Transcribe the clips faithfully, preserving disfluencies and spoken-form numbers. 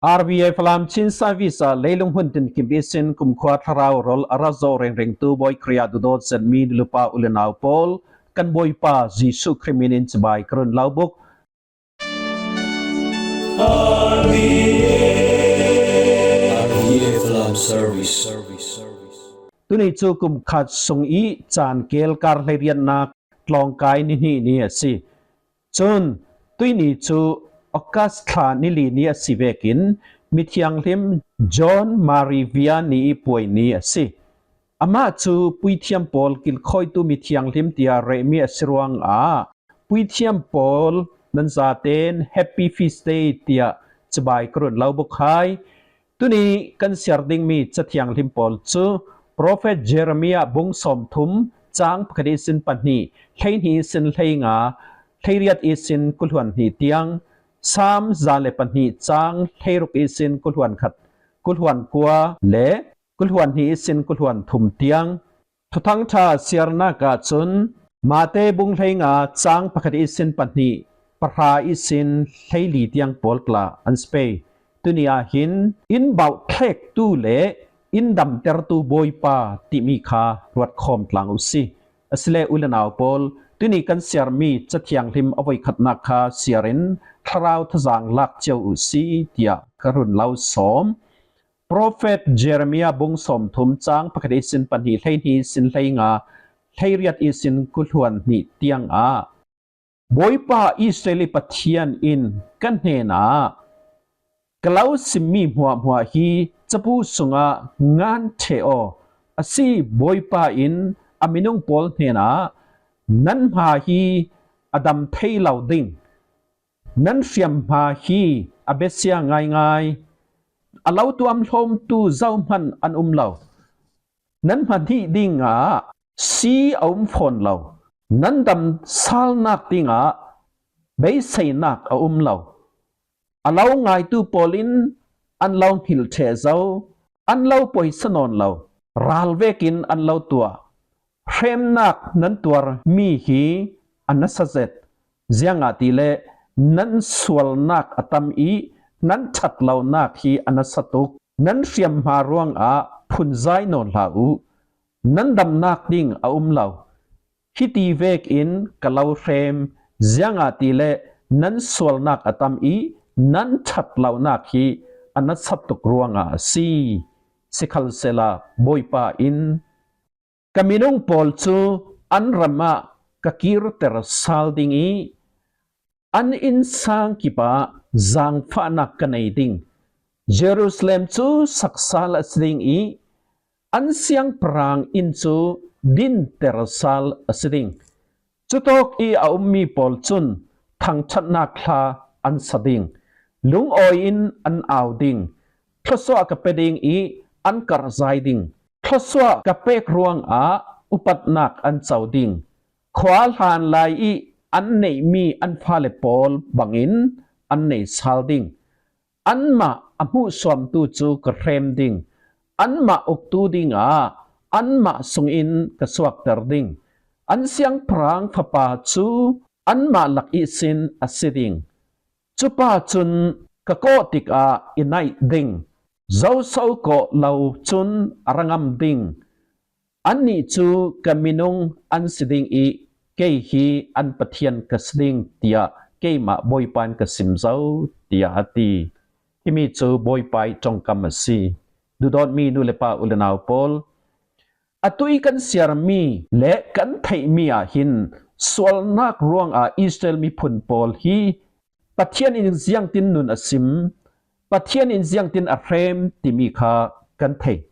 R V F Lam Chin Service ah leilung hmun tin kim ihsin kumkhua thlarau rawl a ra zo rengrengtu Bawi Khrih ah dudawt zetmi nulepa ulenau pawl, kan Bawipa Jesuh Khrih min in cibai ka run lo buk. R V F Lam Service. Tuni cu kum khat sung i caan kel kar hleiriatnak tlawngkai ni hnih ni a si. Cun tuini cu August thla ni li ni a si vekin mithianghlim John Mary Vianney i puai ni a si. Amah cu puithiam pawl kilkhawitu mithianghlim tiah rehmi a si ruangah puithiam pawl nan zaten Happy Feast Day tiah cibai ka run lo buk hai. Tuni kan siar dingmi cathianghlim pawl cu Profet Jeremiah bung sawmthum cang pakhat ihsin pahnih, hleihnih ihsin hleinga, hleiriat ihsin kuluan hnih tiang, Sam za le pahnih cang hleiruk ihsin kuluan khat, kuluan kua le kuluan hnih ihsin kuluan thum tiang. Thuthangṭha siarnak ahcun Mate bung hleinga cang pakhat ihsin pahnih, pahra ihsin hleili tiang pawl tla an si pei. Tuni ah hin in bauhthlektu le in damtertu Bawipa timi kha ruatkhawm tlang u si. Asile ulenau pawl, tuni kan siarmi cathianghlim a voikhatnak kha siarin thlarau thazang lak cio u si tiah ka run lo sawm. Profet Jeremiah bung sawmthum cang pakhat ihsin pahnih, hleihnih ihsin hleinga, hleiriat ihsin kuluan hnih tiangah Bawipa Israel i Pathian in ka hnenah, ka lo simmi hmuahhmuah hi cabu sungah ngan ṭheh aw. A si, Bawipa in a minung pawl hnenah, nan hma hi a dam thei lo ding, nan hriamhma hi a besia ngaingai, a lo tuamhlawmtu zohman an um lo. Nan hman hnih dingah si a um fawn lo. Nan dam salnak dingah beiseinak a um lo. A lo ngaitu pawl in an lo hngilh ṭheh zo, an lo poisa nawn lo, ral vekin an lo tuah. Hremnak nan tuarmi hi a nasa zet, ziangahtile nan sualnak a tam i nan ṭhat lonak hi a nasa tuk. Nan hriamhma ruangah phunzai nawn hlah u, nan damnak ding a um lo. Hiti vekin ka lo hrem, ziangahtile nan sualnak a tam i nan ṭhat lonak hi a nasa tuk ruangah a si. Sikhalsehla Bawipa in, ka minung pawl cu an ram ah ka kirter sal ding i an innsang kipah zaangfahnak ka nei ding. Jerusalem cu sak sal a si ding i an siangpahrang inn cu dinter sal a si ding. Cutawk i a ummi pawl cun thangṭhatnak hla an sa ding. Lungawi in an au ding. Thluasuah ka pe ding i an karhzai ding. Thluasuah ka pek ruangah upatnak an co ding. Khua hlan lai i an neihmi an fale pawl bangin an nei sal ding. Anmah a hmuhsuamtu cu ka hrem ding. Anmah uktu dingah anmah sungin ka suakter ding. An siangpahrang fapa cu anmah lak ihsin a si ding. Cupa cun ka kawh tikah i naih ding. Zoso kawh lo cun a ra ngam ding. Annih cu ka minung an si ding i kei hi an Pathian ka si ding, tiah keimah Bawipa in ka sim zo, tiah a ti. Himi cu Bawipa ih ṭongkam a si. Duhdawtmi nulepa ulenau pawl, atu i kan siarmi le kan theihmi ah hin sualnak ruangah Israel miphun pawl hi Pathian in ziangtin nun a sim, Pathian in ziangtin a hrem timi kha kan thei.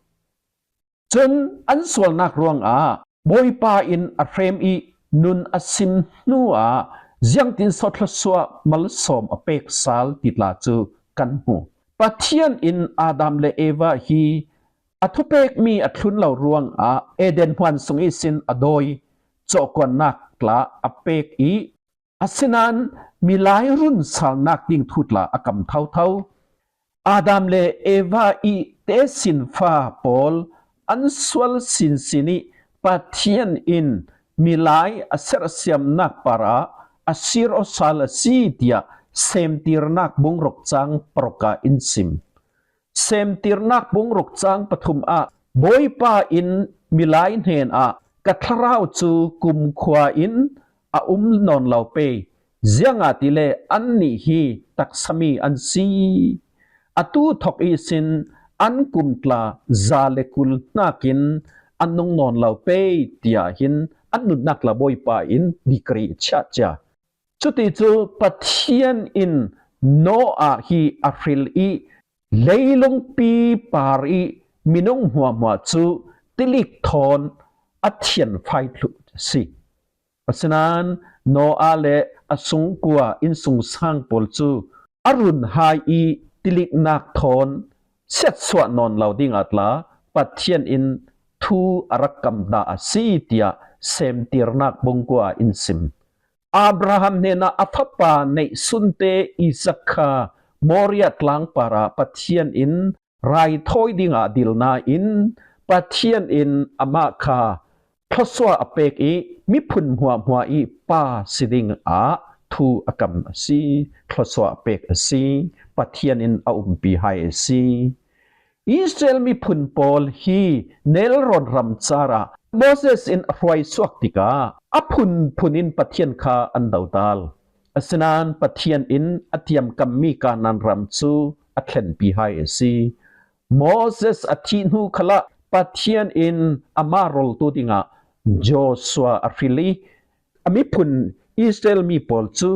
Cun an sualnak ruangah Bawipa in a hrem i nun a sim hnuah ziangtin so thluasuah malsawm a pek sal ti tla cu kan hmu. Pathian in Adam le Eva hi a thupekmi a thlun lo ruangah Eden huan sung ihsin a dawi cawhkuannak tla a pek i asinain milai run salnak ding thu tla a kam thotho. Adam le Eva i tesinfa pawl an sual sinsin i Pathian in milai a serhsiamnak parah a sir aw sal a si, tiah Semtirnak bung ruk cang paruk ah in sim. Semtirnak bung ruk cang pathum ah Bawipa in milai hnenah ka thlarau cu kumkhua in a um nawn lo pei, ziangahtile annih hi taksami an si. Atu thok ihsin an kum tla za le kul hnakin an nung nawn lo pei, tiah hin an nunnak tla Bawipa in decree a chiah cia. Cuti cu Pathian in Noah hi a hril ih leilungpi par ih minung hmuahhmuah cu tilik thawn a thianfai thluh a si. Asinain Noah le a sungkua innsungsang pawl cu a run hai ih tiliknak thawn siatsuah nawn lo dingah tla Pathian in thu a rak kam dah a si, tiah Semtirnak bung kua ah in sim. Abraham hnenah a fapa neihsunte Isak kha Moria tlang parah Pathian in raithawi dingah dil nain Pathian in amah kha thluasuah a pek ih miphun hmuahhmuah ih pa si dingah thu a kam a si. Thluasuah a pek a si. Pathian in a umpi hai a si. Israel miphun pawl hi nelrawn ram carah Moses in a hruai suak tikah a phunphun in Pathian kha an dodal. Asinain Pathian in a tiamkammi Kanaan ram cu a thlenpi hai a si. Moses a thih hnu khalah Pathian in amah roltu dingah Joshua a hril ih a miphun Israel mi pawl cu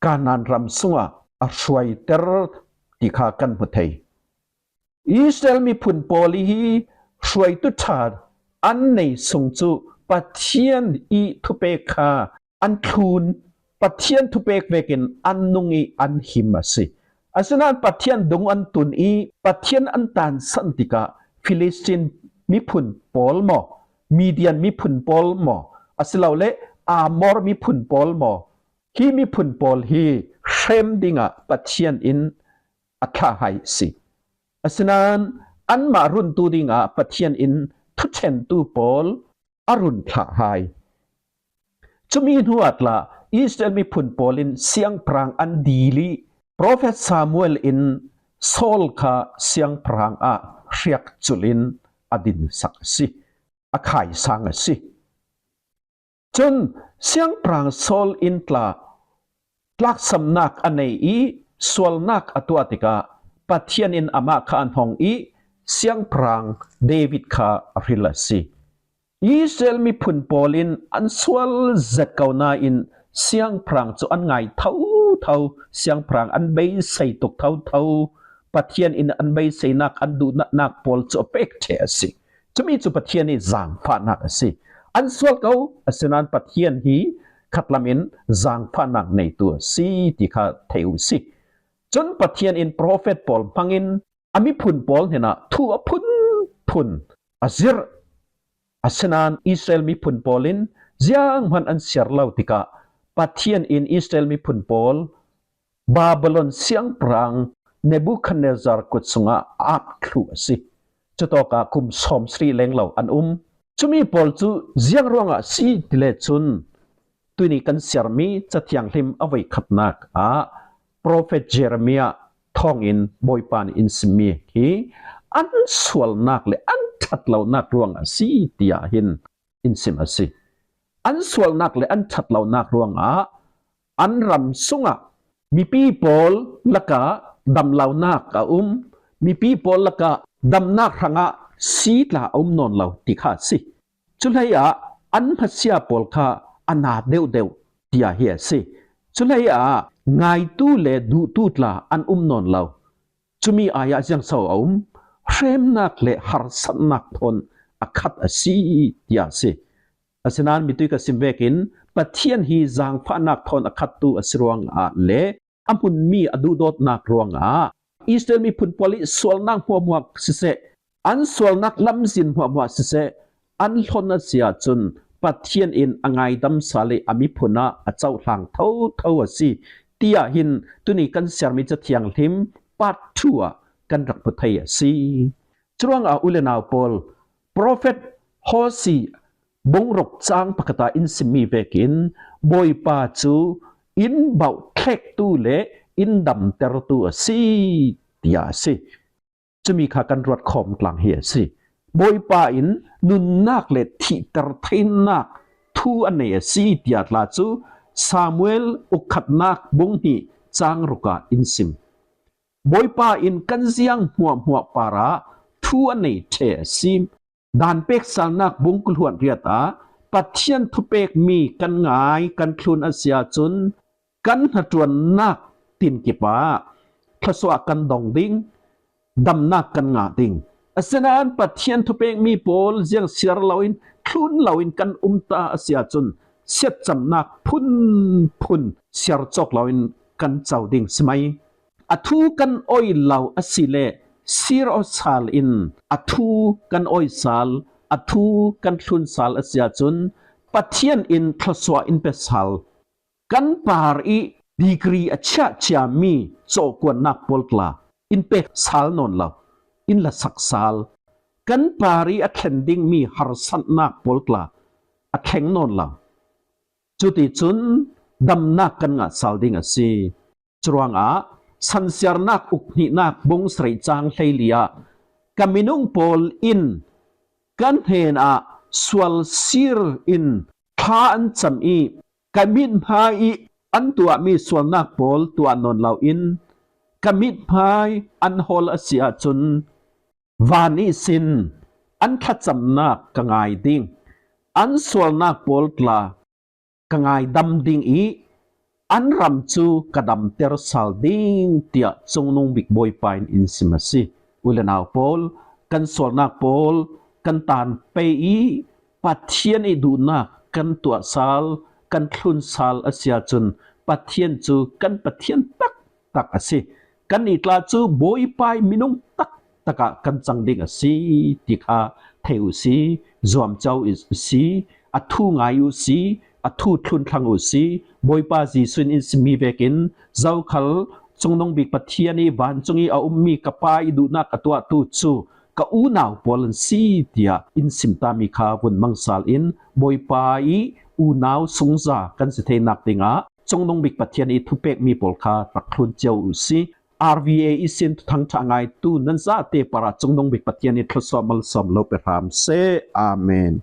Kanaan ram sungah a hruaiter ti kha kan hmu thei. Israel miphun pawl ih hi hruaitu ṭha an nei sung cu Pathian ih thupek kha an thlun, Pathian thupek vekin an nung ih an him a si. Asinain Pathian dung an tun ih Pathian an tansan tikah Filistin miphun pawl maw, Midian miphun pawl maw, asilole Amor miphun pawl maw, hi miphun pawl hi hrem dingah Pathian in a thlah hai a si. Asinain anmah runtu dingah Pathian in thuṭhentu pawl a run thlah hai. Cumi hnuah tla Israel miphun pawl in siangpahrang an dil ih profet Samuel in Saul kha siangpahrang ah hriak culh in a dinsak a si, a khaisang a si. Cun siangpahrang Saul in tla tlaksamnak a nei ih sualnak a tuah tikah Pathian in amah kha an hong ih siangpahrang David kha a hril a si. Israel miphun pawl in an sual zet ko nain siangpahrang cu an ngai thotho, siangpahrang an beisei tuk thotho, Pathian in an beiseinak, an duhnak pawl cu a pek ṭheh a si. Cumi cu Pathian ih zaangfahnak a si. An sual ko, asinain Pathian hi khatlam in zaangfahnak neitu a si ti kha thei uh si. Cun Pathian in profet pawl hmangin a miphun pawl hnenah thu a phunphun a zirh. Asinain Israel miphun pawl in zianghman an siar lo tikah Pathian in Israel miphun pawl Babylon siangpahrang Nebukhadnezzar kut sungah a ap thluh a si. Cutawkah kum sawmsarih lenglo an um. Cumi pawl cu ziangruangah si tile cun, tuihni kan siarmi Cathianghlim a voikhatnak ah profet Jeremiah thawngin Bawipa nih in simmi hi an sualnak le an ṭhatlonak ruangah a si, tiah hin in sim a si. An sualnak le an ṭhatlonak ruangah an ram sungah mipi pawl lakah damlonak a um, mipi pawl lakah damnak hrangah si tla a um nawn lo ti kha a si. Cuhleiah an hmasia pawl kha a na deuhdeuh, tiah hi a si. Cuhleiah ngaitu le duhtu tla an um nawn lo. Cumi ai-ah ziangso a um? Hremnak le harsatnak thawn a khat a si, tiah a si. Asinain mitui ka sim vekin Pathian hi zaangfahnak thawn a khattu a si ruangah le a hmunmi a duhdawtnak ruangah Israel miphun pawl ih sualnak hmuahhmuah siseh, an sualnak lamzin hmuahhmuah siseh, an hlon a si ahcun Pathian in a ngaidam sal ih a miphun ah a cohlang thotho a si, tiah hin tuni kan siarmi Cathianghlim part two ah kan rak hmu thei a si. Curuangah u le nau pawl, profet Hosea bung ruk cang pakhat ah in simmi vekin Bawipa cu inn bauh thlektu le in damtertu a si, tiah a si. Cumi kha kan ruat khawm tlang hi a si. Bawipa in nunnak le thihter theinak thu a nei a si, tiah tla cu Samuel ukkhatnak bung hnih cang ruk ah in sim. Bawipa in kan ziang hmuahhmuah parah thu a nei ṭheh a si. Dan pek salnak bung kul hluan riat ah Pathian thupekmi kan ngai, kan thlun a si ahcun kan hnaṭuannak tinkip ah thluasuah kan dong ding, damnak kan ngah ding. Asinain Pathian thupekmi pawl ziang siar loin, thlun loin kan um ta a si ahcun siatcamnak phunphun siar cawk loin kan co ding si mai. A thu kan oi lo a si le sir aw sal in a thu kan oi sal, a thu kan thlun sal a si ahcun Pathian in thluasuah in pe sal. Kan par i degree a chiah ciami cawhkuannak pawl tla in pek sal nawn lo, in lasak sal. Kan par i a thlen dingmi harsatnak pawl tla a thleng nawn lo. Cuticun damnak kan ngah sal ding a si. Curuangah Sansiarnak uk hnihnak bung sarih cang hleili ah ka minung pawl in ka hnenah sual sir in thla an cam i ka mithmai i an tuahmi sualnak pawl tuah nawn loin ka mithmai an hawl a si ahcun van ihsin an thlacamnak ka ngai ding. An sualnak pawl tla ka ngaidam ding i an ram cu ka damter sal ding, tiah Cungnung Bik Bawipa in in sim a si. U le nau pawl, kan sualnak pawl kan tan pei i Pathian i duhnak kan tuah sal, kan thlun sal a si ahcun Pathian cu kan Pathian taktak a si. Kan i tla cu Bawipa i minung taktak ah kan cang ding a si ti kha thei u si, zuamco u si, a thu ngai u si, a thu thlun thlang u si. Bawipa Jesuh in in simmi vekin zokhal Cungnung Bik Pathian i vancung i a ummi ka Pa i duhnak a tuahtu cu ka unau pawl an si, tiah in simtami kha vun mang sal in Bawipa i unau sungza kan si theinak dingah Cungnung Bik Pathian i thupekmi pawl kha rak thlun cio u si. R V A ihsin thuthang ṭha ngaitu nan zate parah Cungnung Bik Pathian i thluasuah malsawm lo pe hram seh. Amen.